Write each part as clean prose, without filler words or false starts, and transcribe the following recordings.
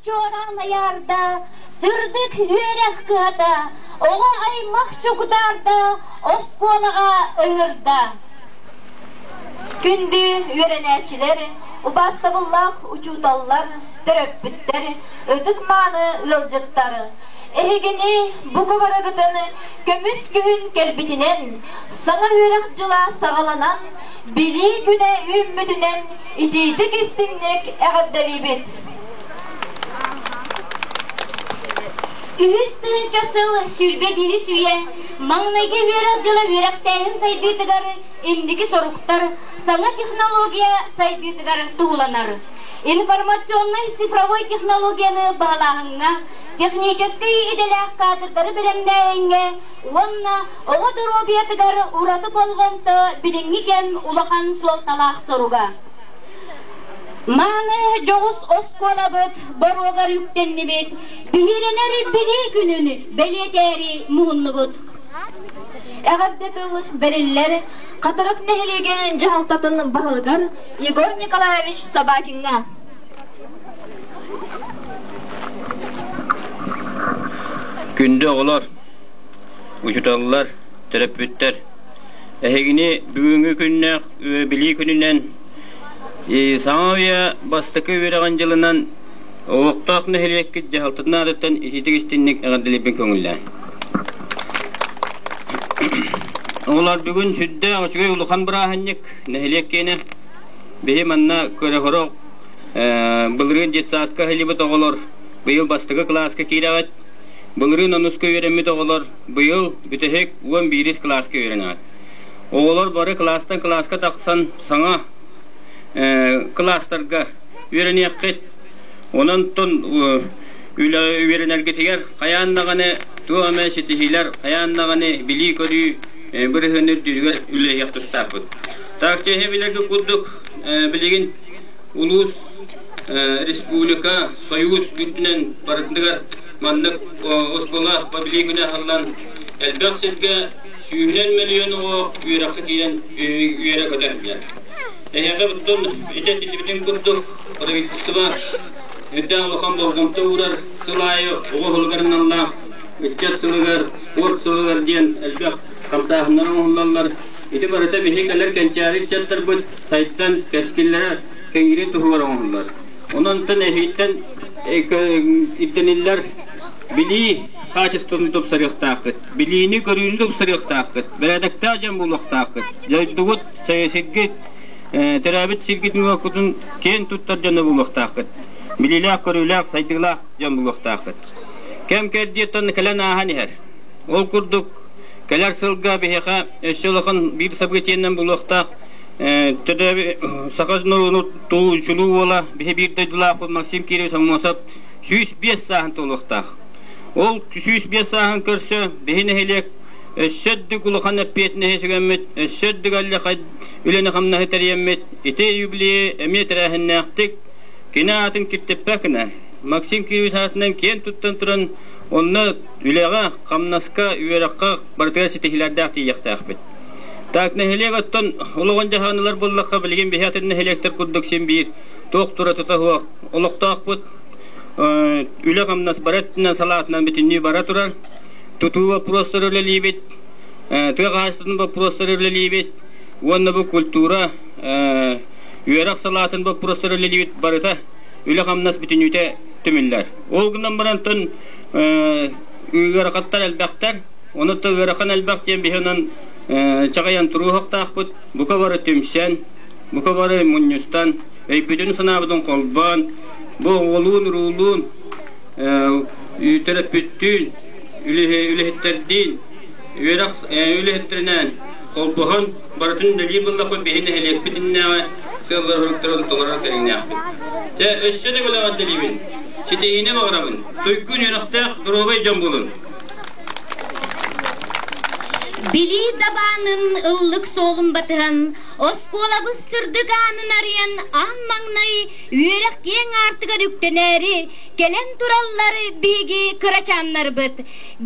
чуораан айаарда, сырдык үөрэх кыһата, оҕо аймах чугдаарда, оскуолаҕа ыҥырда. Күндү үөрэнээччилэр, убаастабыллаах учууталлар, төрөппүттэр, ытык-мааны ыалдьыттар! Эһигини бука барыгытын көмүс күһүн кэлбитинэн, саҥа үөрэх дьыла саҕаланан, Билии күнэ үүммүтүнэн итиитик-истиҥник эҕэрдэлиибит! Үһүс тыһыынча сыл 21-ис үйэ маҥнайгы үөрэх дьыла үөрэхтээһин сайдыытыгар инники соруктар саҥа технология сайдыытыгар туһуланар. Информационнай цифровой технологияны баһылааһыҥҥа, техническэй идэлээх кадрдары бэлэмнээһиҥҥэ уонна Оҕо доруобуйатыгар ураты болҕомто билиҥҥи кэм улахан суолталаах соруга. Мааны дьоҕус оскуолабыт боруогар үктэннибит, биһирэнэр билии күнүн бэлиэтээри муһуннубут. Эҕэрдэ тыл бэриллэр Хатырык нэһилиэгин дьаһалтатын баһылыгар Егор Николаевич Собакиҥҥа. Күндү оҕолор, Учууталлар, төрөппүттэр, эһигини бүгүҥҥү күннээх Билии күнүнэн саҥа үйэ бастакы үөрэҕин дьылынан олохтоох нэһилиэккит дьаһалтатын аатыттан итиитик истиҥник эҕэрдэлиирбин көҥүллээн. Оҕолор бүгүн сүрдээх үчүгэй улахан бырааһынньык нэһилиэк киэнэ. Биһи манна көрө-көрө былырыын детсадка иһиллибит оҕолор быйыл бастакы кылааска киирэҕит. Былырыын онуска үөрэммит оҕолор быйыл бүтэһик 11-ис кылааска үөрэнэҕит. Оҕолор бары кылаастан кылааска тахсан саҥа кылаастарга үөрэниэххит. Онон тон үлэ үөрэнэргитигэр хайаан даҕаны туох эмэ ситиһиилэр, хайаан даҕаны билии-көрүү бырыһыан үрдүгэр үлэлэһиэх тустаахпыт. Так чэһи билэргэ курдук билигин улуус республика, союз үрдүнэн барытыгар маннык оскуола билии күнэ аһыллан элбэх сиргэ сүүһүнэн мөлүйүөн оҕо үөрэххэ киирэн үөрэ көтөн иһэр. Эһиэхэ оттон ити этиллибитин курдук правительство үрдээх улахан болҕомто уурар сыл аайы оҕо уһулугар аналлаах ыччат сылыгар, спорт сылыгар диэн элбэх хамсааһыннар оҥоһуллаллар. Ити барыта биһи кэлэр кэнчээри ыччаттарбыт сайдан кэскиллэрэ кэҥиирин туһугар оҥоһуллар. Онон эһииттэн ирдэниллэр билии хаачыстыбатын тупсарыахтааххыт, билиини көрүүнү тупсарыахтааххыт, бэрээдэктээх дьон буолуохтааххыт, дойдугут, сиргит, төрөөбүт сиргитин-уоккутун киэн туттар дьоно буолуохтааххыт, билиилээх-көрүүлээх, сайдыылаах дьон буолуохтааххыт. Кэм кэрдиэттэн кэлэн ааһан иһэр. Ол курдук, кэлэр сылга биһиэхэ өссө улахан биир событиеннан буолуохтаах саха норуотун чулуу уола биһи биир дойдулаахпыт Максим Кирович Аммосов 105 сааһын туолуохтаах. Ол 105 сааһын көрсө биһи нэһилиэк өссө үрдүк улахан эппиэтинэһи сүгэммит, өссө үрдүк үлэни-хамнаһы тэрийэммит, ити юбилейи эмиэ тэрээһиннээхтик кини аатын киртиппэккинэ, Максим Кирович аатынан киэн туттан туран, онно үлэҕэ, хамнаска, үөрэххэ барытыгар ситиһиилэрдээх тиийиэхтээхпит. Так нэһилиэк оттон олоҕун дьаһаныылар буоллахха билигин биһи атын нэһилиэктэр курдук син биир туох тура тута суох олохтоохпут. Үлэ-хамнас бары өттүнэн салаатынан бүтүннүү бара турар. Тутуу боппуруостары үлэлиибит, тыа хаһаайыстыбатын боппуруостары үлэлиибит уонна бу культура, үөрэх салаатын боппуруостары үлэлиибит барыта үлэ-хамнас бүтүннүүтэ түмүллэр. Ол гынан баран ыарахаттар элбэхтэр. Ону да ыарахан элбэх диэн биһи онон чаҕыйан туруохтаахпыт. Бука бары түмсэн, бука бары мунньустан, өйбүтүн-санаабытын холбоон, бу оҕолуун-уруулуун, төрөппүттүүн, үлэһиттэрдиин, үөрэх үлэһиттэринээн холбоһон барытын үлэлии буллахпыт биһи нэһилиэкпит иннээҕи сыаллар-соруктарын толорор кэриҥнээхпит. Дьэ, өссө да эҕэрдэлиибин, ситиһиини баҕарабын, туйгун үөрэхтээх доруобай дьон буолун! Билии дабаанын ыллык суолун батыһан, Оскуолабыт сырдык аанын арыйан аан маҥнай үөрэх киэҥ аартыгар үктэнээри кэлэн тураллар биһиги кырачааннарбыт.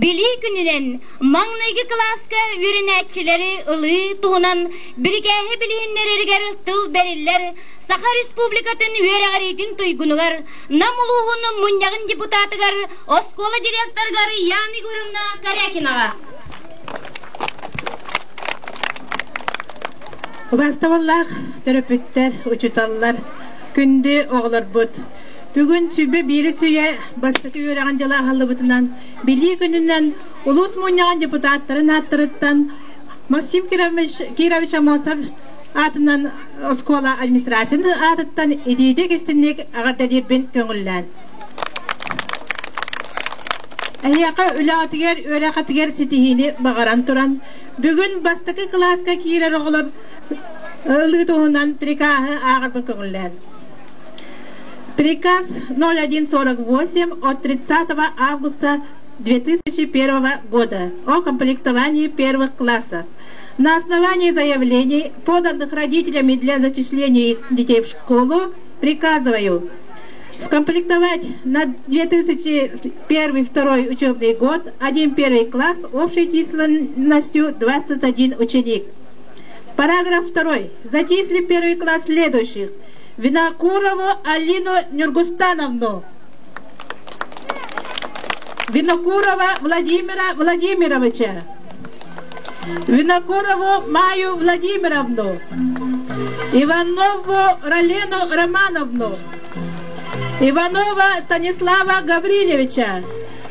Билии күнүнэн маҥнайгы кылааска үөрэнээччилэри ылыы туһунан бирикээһи билиһиннэрэригэр тыл бэриллэр Саха Республикатын үөрэҕириитин туйгунугар, Нам улууһун мунньаҕын депутатыгар, оскуола директорыгар Яна Егоровна Корякинаҕа. Убаастабыллаах төрөппүттэр, учууталлар, күндү оҕолорбут! Бүгүн сүбэ биирис үйэ бастакы үөрэҕин дьыла аһыллыбытынан, Билии күнүнэн улуус мунньаҕын депутаттарын ааттарыттан Максим Кирович Аммосов аатынан оскуола администрациятын аатыттан итиитик истинник эҕэрдэлиирбин көҥүллээн. Эһиэхэ үлэҕитигэр, үөрэххитигэр ситиһиини баҕаран туран, бүгүн бастакы кылааска киирэр оҕолор ылыы туһунан прикаһы ааҕарбын көҥүллээн. Приказ 0148 от 30 августа 2001 года о комплектовании первых классов. На основании заявлений, поданных родителями для зачисления их детей в школу, приказываю скомплектовать на 2001-2002 учебный год один первый класс общей численностью 21 ученик. Параграф 2. Зачислим первый класс следующих. Винокурову Алину Нюргустановну. Винокурова Владимира Владимировича. Винокурову Маю Владимировну. Иванову Ролену Романовну. Иванова Станислава Гаврилевича.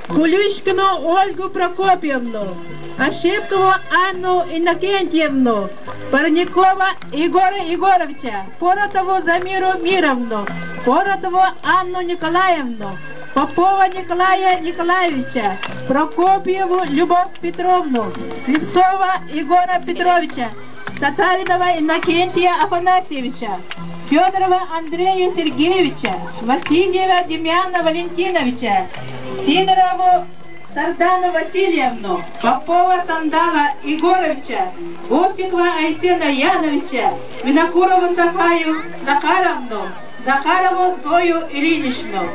Куличкину Ольгу Прокопьевну. Ощепкову Анну Иннокентьевну. Парникова Егора Егоровича. Поротову Замиру Мировну. Поротову Анну Николаевну. Попова Николая Николаевича, Прокопьеву Любовь Петровну, Слепцова Егора Петровича, Татаринова Иннокентия Афанасьевича, Федорова Андрея Сергеевича, Васильева Демьяна Валентиновича, Сидорову Сардану Васильевну, Попова Сандала Егоровича, Осикова Айсена Яновича, Винокурову Сахаю Захаровну, Захарову Зою Ильиничну.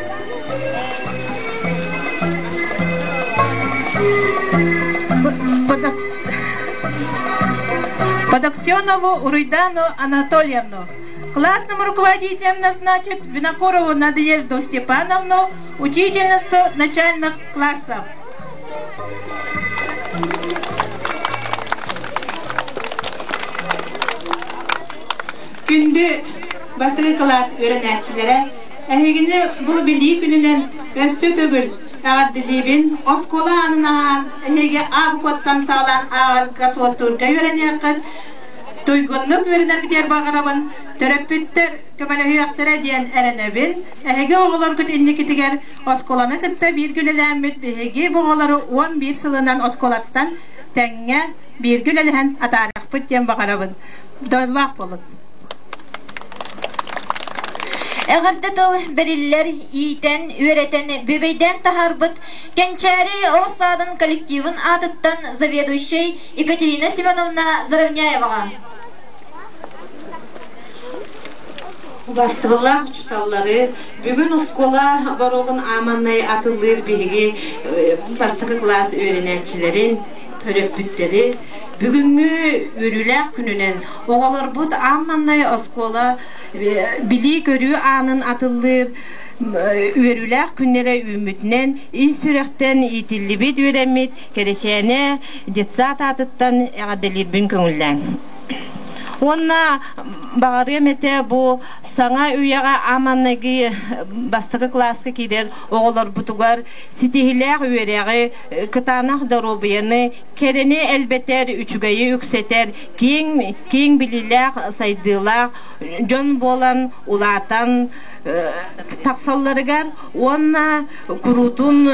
Подоксенову Уруйдану Анатольевну. Классным руководителем назначат Винокурову Надежду Степановну, учительницу начальных классов. Күндү бастакы кылаас үөрэнээччилэрэ, эһигини бу билии күнүнэн өссө төгүл эҕэрдэлиибин. Оскуола аанын аһаан, эһиги А букваттан саҕалаан ааҕарга суоттуурга үөрэниэххит, туйгуннук үөрэнэргитигэр баҕарабын. Төрөппүттэр көмөлөһүөхтэрэ диэн эрэнэбин. Эһиги оҕолоргут инникитигэр оскуоланы кытта бииргэ үлэлээммит биһиги бу оҕолору 11 сылынан оскуолаттан тэҥҥэ бииргэ үлэлэһэн атаарыахпыт диэн баҕарабын. Дойдулаах буолун. Эҕэрдэ тыл бэриллэр, иитэн, үөрэтэн, бүөбэйдээн таһаарбыт Кэнчээри оҕо саадын коллективын аатыттан заведующай Екатерина Семеновна Заровняеваҕа. Убастыбыллаах учууталлары, бүгүн оскуола боруогун ааманнай атыллыыр биһиги бастакы кылаас үөрэнээччилэрин, төрөппүттэри бүгүҥҥү үөрүүлээх күнүнэн оҕолорбут аан маҥнай оскуола билии-көрүү аанын атыллыыр үөрүүлээх күннэрэ үүммүтүнэн ис сүрэхтэн иитиллибит үөрэммит Кэрэчээнэ детсад аатыттан эҕэрдэлиирбин көҥүллээҥ. Уонна баҕарыам этэ бу саҥа үйэҕэ ааманнайгы бастакы кылааска киирэр оҕолорбутугар ситиһилээх үөрэҕи, кытаанах доруобуйаны, кэрэни элбэтэр, үчүгэйи үксэтэр, киэҥ, киэҥ билиилээх, сайдыылаах дьон буолан улаатан тахсалларыгар уонна куруутун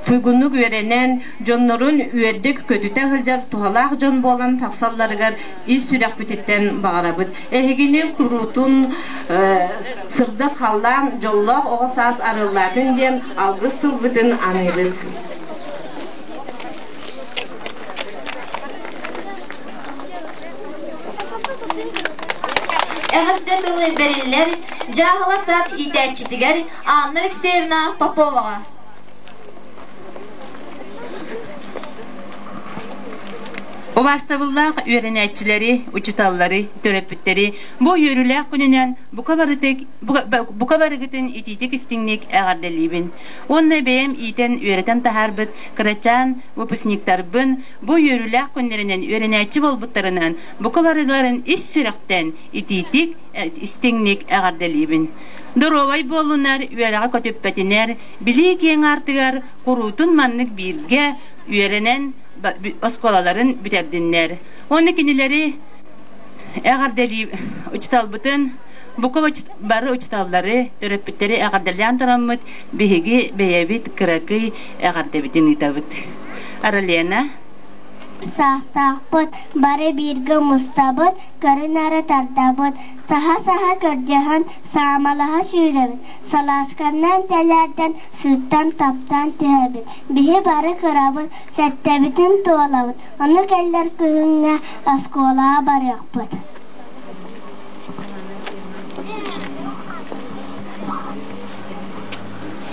туйгуннук үөрэнэн, дьоннорун үөрдүк көтүтэ сылдьар туһалаах дьон буолан тахсалларыгар ис сүрэхпититтэн баҕарабыт. Эһигини куруутун сырдык халлаан, дьоллоох оҕо саас арыллаатын диэн алгыс тылбытын аныыбыт. бэриллэр дьааһыла сад иитээччитигэр Анна Алексеевна Поповаҕа. Убаастабыллаах үөрэнээччилэри, учууталлары, төрөппүттэри бу үөрүүлээх күнүнэн бука барытык бука барыгытын итиитик истиҥник эҕэрдэлиибин. Уонна бэйэм иитэн үөрэтэн таһаарбыт кырачаан выпускниктарбын бу үөрүүлээх күннэринэн үөрэнээччи буолбуттарынан бука барыларын ис сүрэхтэн итиитик истиҥник эҕэрдэлиибин. Доруобай буоллунар, үөрэҕи көтүппэтинэр, билии киэҥ аартыгар куруутун маннык бииргэ үөрэнэн оскуолаларын бүтэрдиннэр. Уонна кинилэри эҕэрдэлии учууталбытын бука бары учууталлары, төрөппүттэри эҕэрдэлээн тураммыт биһиги бэйэбит кыракый эҕэрдэбитин ыытабыт. Аралена. Саастаахпыт, бары бииргэ мустабыт, көрү-нары тардабыт, саһа-саһа көрдөһөн, саамалаһа сүүрэбит, салаасканнан тэлээрдэн, сыттан таптаан түһэбит. Биһи бары кырабыт, сэттэбитин туолабыт, ону кэллэр күһүҥҥэ оскуолаҕа барыахпыт.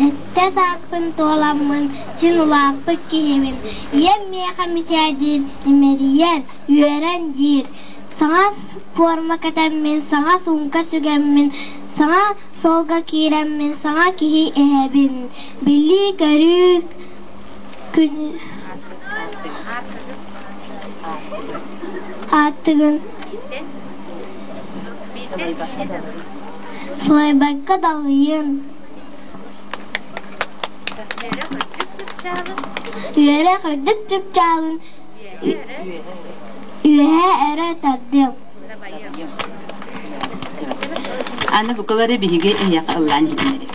Сэттэ сааспын туоламмын, син улааппыт киһибин. Ийэм миэхэ мичээрдиир, имэрийэр, үөрэн диир. Саҥа форма кэтэммин, саҥа суумка сүгэммин, саҥа суолга киирэммин, саҥа киһи эһэбин. Билии-көрүү күн ааттыгын Сылайбакка далыйын Үөрэх үрдүк чыпчаалын үөһэ өрө тардыам Аны букалары биһиги эһиэхэ ыллаан иһитиннэри.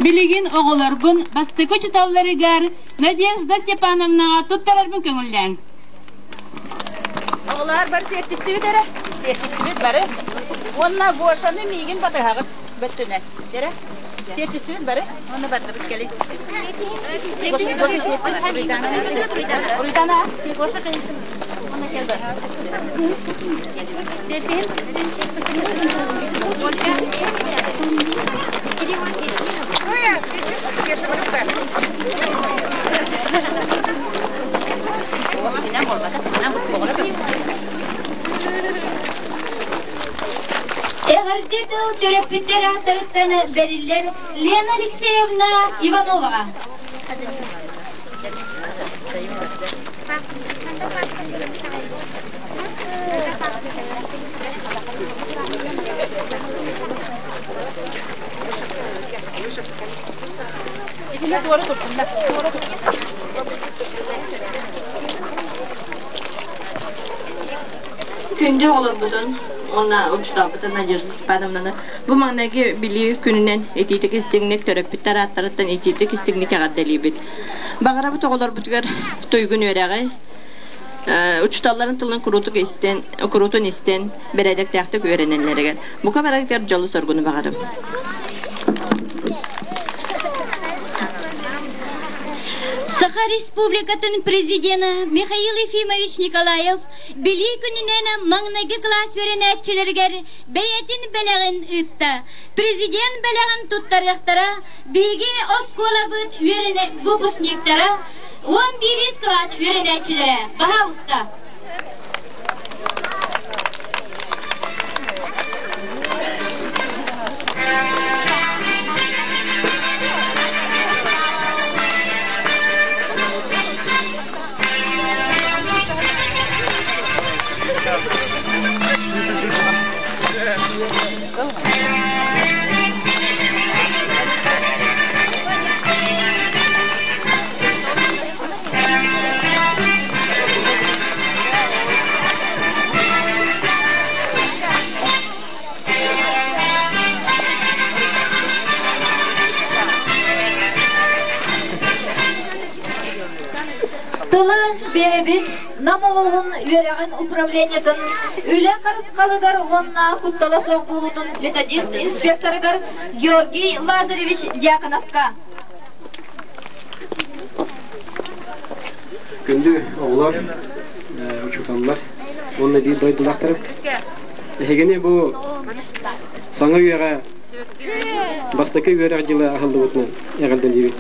Билигин оҕолорбун бастакы учууталларыгар Надежда Степановнаҕа туттарарбын көҥүллээҥ. Оҕолоор бары сиэттистибит эрэ, сиэттистибит бары. Уонна Гошаны миигин батыһаҕыт бөттүнэ. Эрэ, сиэттистибит бары. Уонна бардыбыт кэлин. Гоша, Гоша сиэттис. Уруйдана. Гоша кэлин. Уонна кэл бар. Сиэттиһин. Ольга. Эҕэрдэ тыл төрөппүттэр ааттарыттан бэриллэр Лена Алексеевна Ивановаҕа. Итиннэ туора турдунна. Туора Күндү оҕолорбутун, уонна учууталбытын Надежда Степановнаны бу маҥнайгы билии күнүнэн итиитик истиҥник төрөппүттэр ааттарыттан итиитик истиҥник эҕэрдэлиибит. Баҕарабыт оҕолорбутугар туйгун үөрэҕи, учууталларын тылын куруутук истэн, куруутун истэн, бэрээдэктээхтик үөрэнэллэригэр бука барарыгар дьолу-соргуну баҕарабын. Саха Республикатын президена Михаил Ефимович Николаев Билии күнүнэн маҥнайгы кылаас үөрэнээччилэригэр бэйэтин бэлэҕин ыытта. Президент бэлэҕин туттарыахтара биһиги оскуолабыт үөрэнэ выпускниктара 11 кылаас үөрэнээччилэрэ. Баһаалыста. Тылы биэрэбит Нам улууһун үөрэҕин управлениетын үлэ харысхалыгар уонна куттала суох буолуутун методист-инспекторыгар Георгий Лазаревич Дьяконовка. Күндү оҕолор, учууталлар уонна биир дойдулаахтарым. Эһигини бу саҥа үйэҕэ бастакы үөрэх дьыла аһыллыбытынан эҕэрдэлиибит.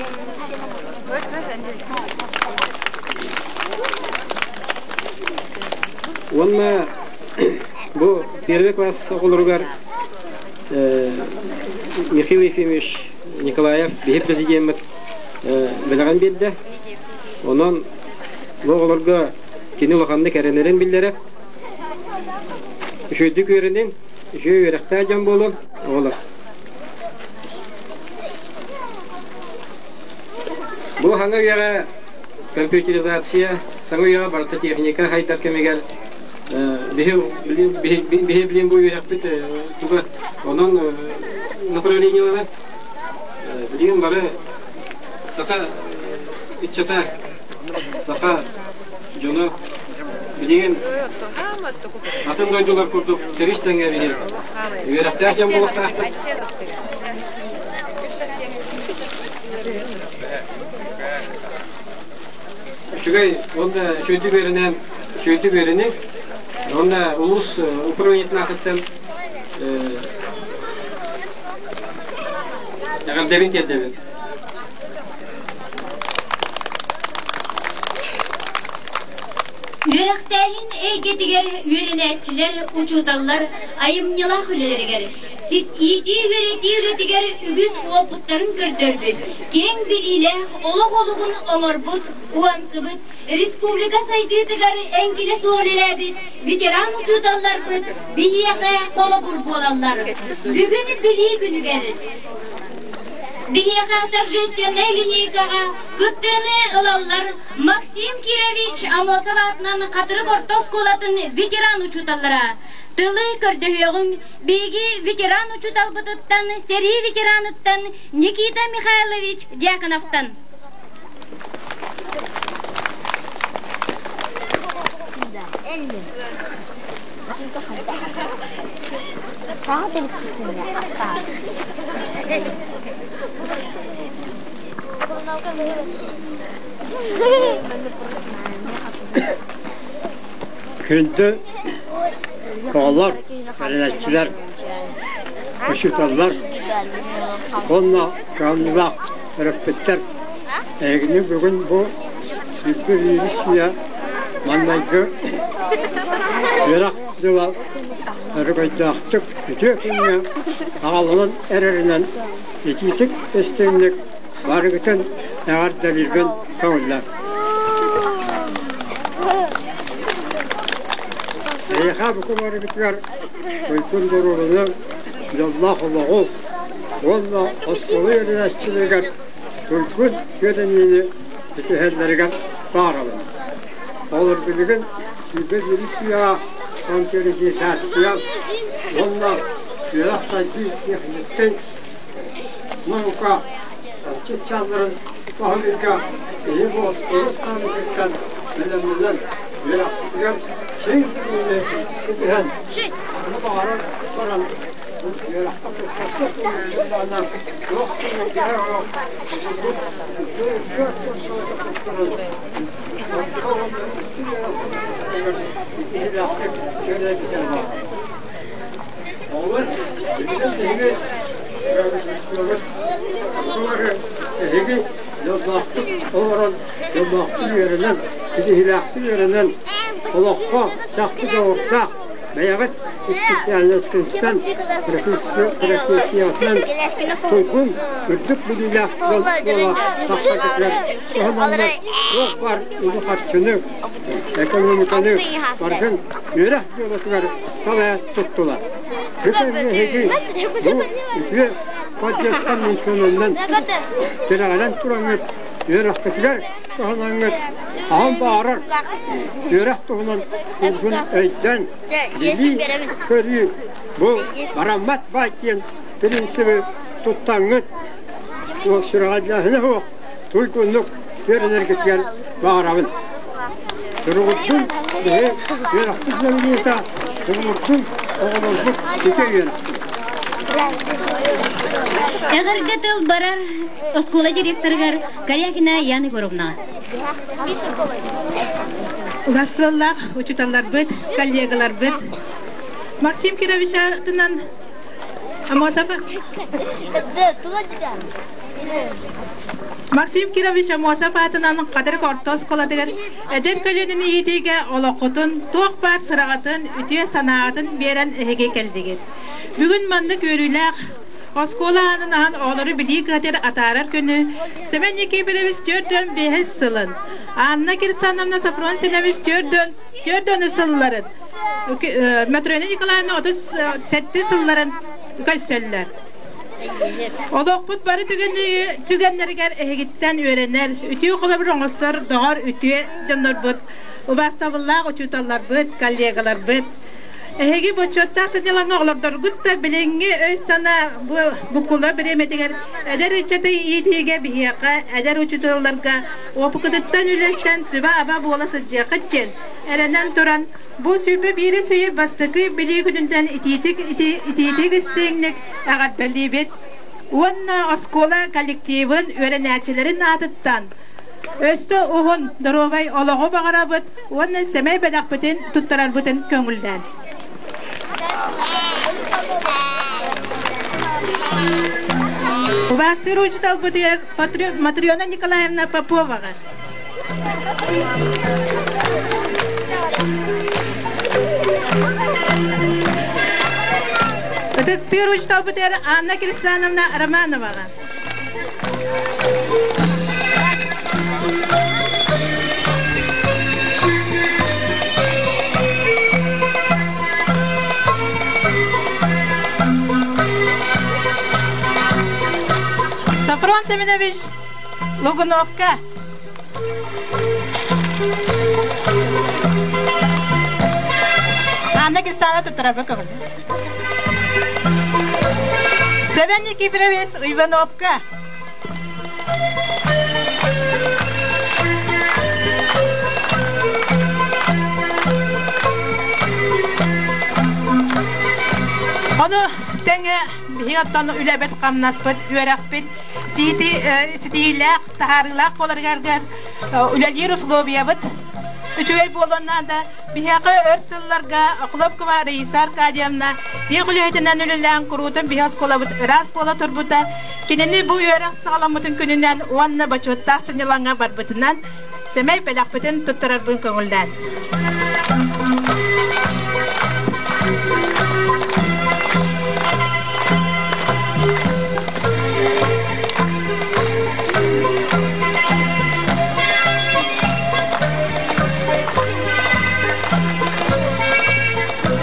Уонна бу первый класс оҕолоругар Михаил Ефимович Николаев биһи президеммит бэлэҕин биэрдэ. Онон бу оҕолорго кини улаханнык эрэнэрин биллэрэр. Үчүгэйдик үөрэниҥ, үчүгэй үөрэхтээх дьон буолуҥ, оҕолор. Бу саҥа үйэҕэ компьютеризация, саҥа үйэҕэ барыта техника хайдар кэмигэр биһи билим бу үөрэхпит туга онон направлениелара билигин бары саха ыччата саха дьоно билигин атын дойдулар курдук тэбис тэҥҥэ биһи үөрэхтээх дьон буолуохтаахпыт. Үчүгэй, уонна үчүгэйдик үөрэнэн, үчүгэйдик үөрэниҥ. Уонна улуус управлениетын аатыттан эҕэрдэбин тиэрдэбин. Үөрэхтээһин эйгэтигэр үөрэнээччилэр, учууталлар айымньылаах үлэлэригэр, иитии-үөрэтии үлэтигэр үгүс уопуттарын көрдөрбүт, киэҥ билиилээх, олох олугун оҥорбут, уһансыбыт, республика сайдыытыгар эҥкилэ суох үлэлээбит ветеран учууталларбыт биһиэхэ холобур буолаллар. Бүгүн Билии күнүгэр биһиэхэ торжественнай линейкаҕа кыттыыны ылаллар Максим Кирович Аммосов аатынан Хатырык орто оскуолатын ветеран учууталлара. Тылы көрдөһүөҕүҥ биһиги ветеран учууталбытыттан, сэрии ветераныттан Никита Михайлович Дьяконовтан. Күндү оҕолор, үөрэнээччилэр, учууталлар уонна кыһамньылаах төрөппүттэр эһигини бүгүн бу сүүрбэ биирис үйэ маҥнайгы үөрэх дьыла өрөгөйдөөхтүк үтүө күҥҥэ аҕалынан эрэринэн итиитик истиҥник барыгытын эҕэрдэлиирбин көҥүллэр. Эйиэхэ бука барыгытыгар туйгун доруобуйаны, дьоллоох олоҕу уонна оскуола үөрэнээччилэригэр туйгун үөрэниини ситиһэллэригэр баҕарабын. Олор билигин 21 үйэҕэ компьютеризация уонна үөрэх сайдыы техническэй наука чыпчаалларын баһылыырга киһи бу оскуола хаамыытыттан бэлэмнэнэн үөрэхпитигэр киэҥ билиини ситиһэн, ону баҕарар баран үөрэххэ туттарсар туһунан туох түмүктээх олох булбут Оҕолор, эһиги эһиги дьоллоохтук олорон, дьоллоохтук үөрэнэн, ситиһиилээхтик үөрэнэн, олоххо чахчы доҕордоох бэйэҕит исписээлинэскититтэн профессиятынан туйгун үрдүк билиилээх дьон буола тахсаргытыгар туһананнар туох баар үбү-харчыны, экономиканы барытын үөрэх дьыалатыгар салайа туттулар. Бу кэмҥэ эһиги бу үтүө поддержка мунчунунан тирэҕирэн тураҥҥыт үөрэххитигэр туһанаҥҥыт хаһан баҕарар үөрэх туһунан курдун өйдөөн билии көрүү бу бараммат баай диэн принциби туттаҥҥыт сүрэҕэлдьээһинэ суох туйгуннук үөрэнэргитигэр баҕарабын. Туругурдун биһи үөрэхпит дьоҥҥута, туругурдун оҕолорбут ити үөрэхпит. Эҕэрдэ тыл барар оскуола директорыгар Корякина Яна Егоровнаҕа. Убастыаллаах учууталларбыт, коллегаларбыт Максим Кирович атынан Амосов Максим Кирович Амосов аатынан Хатырык орто оскуолатыгар эдэр көлүөнэни иитиигэ олоххутун, туох баар сыраҕытын, үтүө санааҕытын биэрэн эһиги кэллигит. Бүгүн маннык үөрүүлээх оскуола аанын аһан оҕолору билии кыһатыгар атаарар күнү Семен Никифорович 45 сылын, Анна Кирстановна Софрон Синович 44 сылларын, Матрена Николаевна 37 сылларын көрсөллөр. Олохпут бары түгэннэригэр эһигиттэн үөрэнэр, үтүө холобур оҥостор доҕор үтүө дьоннорбут, убаастабыллаах учууталларбыт, коллегаларбыт. Эһиги бочуоттаах сынньалаҥҥа олордоргут да билиҥҥи өй-санаа бу буккулла бириэмэтигэр эдэр ыччаты иитиигэ биһиэхэ, эдэр учууталларга опыкытыттан үлэстэн сүбэ-аба буола сылдьыаххыт диэн эрэнэн туран, бу сүүрбэ биирис үйэ бастакы билии күнүнтэн итиитик итиитик истиҥник эҕэрдэлиибит уонна оскуола коллективын үөрэнээччилэрин аатыттан өссө уһун доруобай олоҕу баҕарабыт уонна сэмэй бэлэхпитин туттарарбытын көҥүллээн. Убаастыыр учууталбытыгар Матрена Николаевна Поповаҕа. Ытыктыыр учууталбытыгар Анна Кирсановна Романоваҕа. Сафрон Семенович Лугуновка. Анна Кирсана туттарарга көҥүл. Севен Никифорович Ивановка. Ону тэҥэ биһиги оттон үлэбит-хамнаспыт, үөрэхпит ситиһиилээх, таһаарыылаах буоларыгар үлэлиир условиябыт үчүгэй буолуон наада. Биһиэхэ өр сылларга Охлопкова Раиса Аркадьевна тиэх үлэһитинэн үлэлээн куруутун биһи оскуолабыт ыраас буола турбута. Кинини бу үөрэх саҕаламмытын күнүнэн уонна бочуоттаах сынньалаҥҥа барбытынан сэмэй бэлэхпитин туттарарбын көҥүллээн.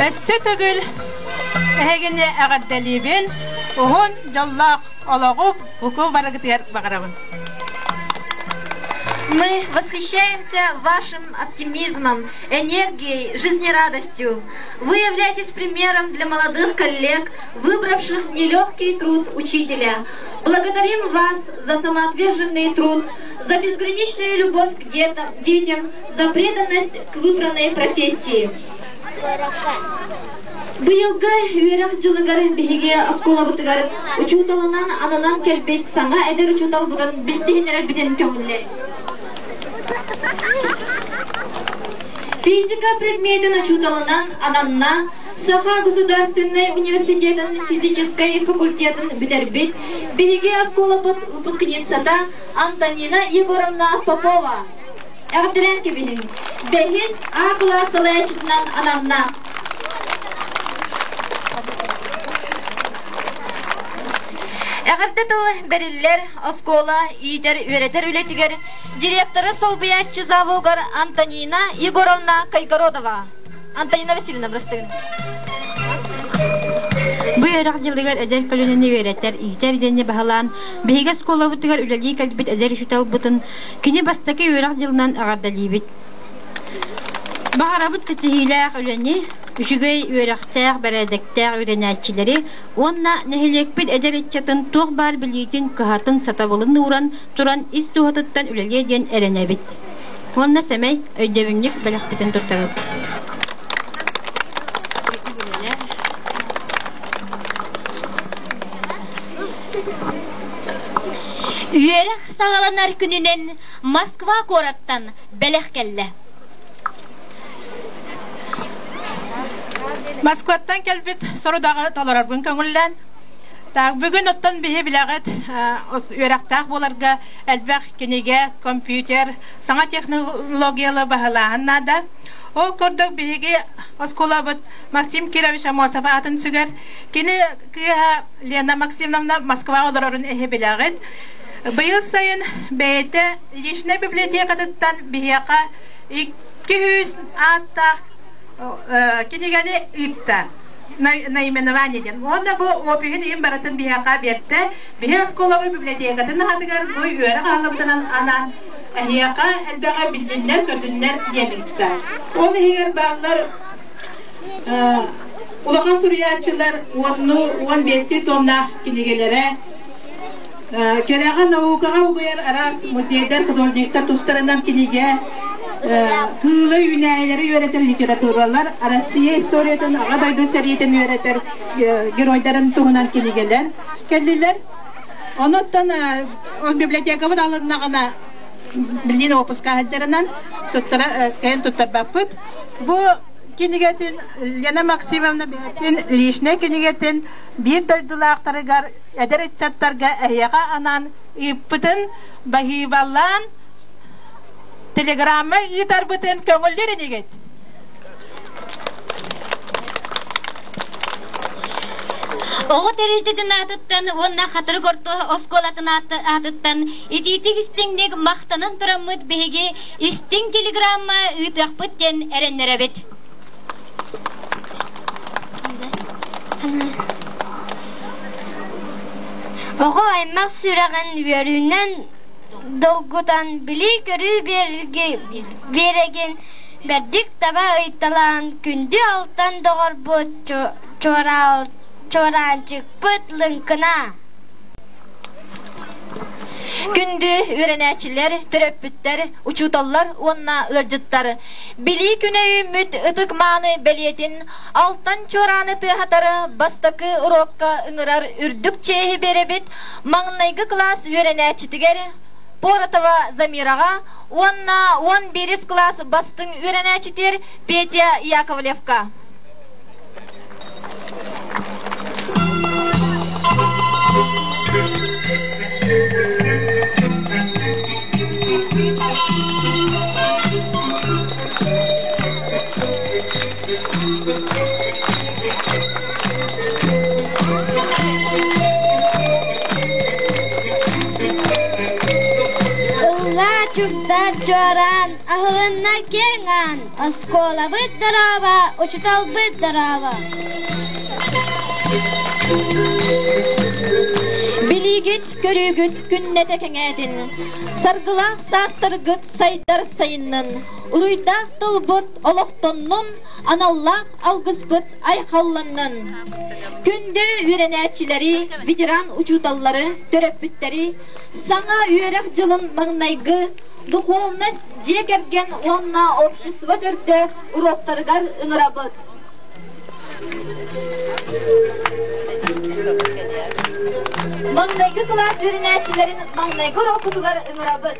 Өссө төгүл эһигини эҕэрдэлиибин, уһун дьоллоох олоҕу буку барыгытыгар баҕарабын. Мы восхищаемся вашим оптимизмом, энергией, жизнерадостью. Вы являетесь примером для молодых коллег, выбравших нелегкий труд учителя. Благодарим вас за самоотверженный труд, за безграничную любовь к детям, за преданность к выбранной профессии. Быйылгы үөрэх дьылыгар биһиги оскуолабытыгар учууталынан ананан кэлбит саҥа эдэр учууталбытын билсиһиннэрэрбитин көҥүллэр. Физика предметин учууталынан ананна Саха государственнай университетын физическэй факультетын бүтэрбит биһиги оскуолабыт выпускницата Антонина Егоровна Попова. Эҕэрдэлээн кэбиһиҥ. Бэһис А кылаас салайааччытынан ананна. Эҕэрдэ тыл бэриллэр оскуола иитэр-үөрэтэр үлэтигэр директоры солбуйааччы завугар Антонина Егоровна Кайгородова. Антонина Васильевна, бырастыгын. Бу үөрэх дьылыгар эдэр көлүөнэни үөрэтэр, иитэр идэни баһылаан, биһиги оскуолабытыгар үлэлии кэлбит эдэр учууталбытын Кини бастакы үөрэх дьылынан эҕэрдэлиибит. Баҕарабыт ситиһиилээх үлэни, үчүгэй үөрэхтээх, бэрээдэктээх үөрэнээччилэри уонна нэһилиэкпит эдэр ыччатын туох баар билиитин, кыһатын, сатабылын ууран туран ис дууһатыттан үлэлиэ диэн эрэнэбит. Уонна сэмэй өйдөбүнньүк бэлэхпитин туттарабыт. Үөрэх саҕаланар күнүнэн Москва куораттан бэлэх кэллэ. Москваттан кэлбит сорудаҕы толорорбун көҥүллээн. Так, бүгүн оттон биһи билэҕит үөрэхтээх буоларга элбэх кинигэ, компьютер, саҥа технологиялы баһылааһын наада. Ол курдук биһиги оскуолабыт Максим Кирович Амосов аатын сүгэр. Кини кыыһа Лена Максимовна Москва олорорун эһи билэҕит. Быйыл сайын бэйэтэ личнэй библиотекатыттан биһиэхэ 200 ааттаах кинигэни ыытта. Наименование диэн. Уонна бу опиһын иһин барытын биһиэхэ биэртэ. Биһи оскуолабыт библиотекатын аһатыгар бу үөрэх аһыллыбытынан анаан эһиэхэ элбэҕи биллиннэр, көрдүннэр диэн ыытта. Ол иһигэр бааллар улахан суруйааччылар уонну 15 томнаах кинигэлэрэ, Кэрэҕэ наукаҕа угуйар араас музейдар, художниктар тустарынан кинигэ, кыылы үүнээйилэри үөрэтэр литературалар, Россия историятын, Аҕа дойду сэриитин үөрэтэр геройдарын туһунан кинигэлэр кэллилэр. Онуттан ол библиотекабыт алыннаҕына билигин опуска сылдьарынан туттара кэлин туттарбаппыт. Бу кинигэтин Лена Максимовна бэйэтин личнэй кинигэтин биир дойдулаахтарыгар эдэр ыччаттарга эһиэхэ анаан ыыппытын баһыыбалаан телеграмма ыытарбытын көҥүллүүр инигит? Оҕо тэрилтэтин аатыттан уонна Хатырык орто оскуолатын аатыттан итиитик истиҥник махтанан тураммыт биһиги истиҥ телеграмма ыытыахпыт диэн эрэннэрэбит. Оҕо аймах сүрэҕин үөрүүнэн долгутан, билии-көрүү биэрэгин бэрдик таба ыйталаан, күндү алтан доҕорбут чуораанчыкпыт лыҥкына. Күндү үөрэнээччилэр, төрөппүттэр, учууталлар уонна ыалдьыттар! Билии күнэ үүммүт ытык-мааны бэлиэтин Алтан чуорааны тыаһатары бастакы уруокка ыҥырар үрдүк чиэһи биэрэбит маҥнайгы кылаас үөрэнээччитигэр Поротова Замираҕа уонна 11 кылаас бастыҥ үөрэнээччитигэр Петя Яковлевка. Ыллаа чугдар чуораан, аһылынна киэҥ аан, оскуолабыт дорообо, учуталбыт дорообо. Билии Билиигит, көрүүгүт күннэтэ кэҥээтин, саргылаах саастаргыт сайдар сайыннын, уруйдаах тылбыт олохтоннун, аналлаах алгыспыт айхалланнын. Күндү үөрэнээччилэри, ветеран учууталлары, төрөппүттэри саҥа үөрэх дьылын маҥнайгы духовность дьиэ кэргэн уонна общество төрдө уруоктарыгар ыҥырабыт. Маҥнайгы кылаас үөрэнээччилэрин маҥнайгы уруоккутугар ыҥырабыт.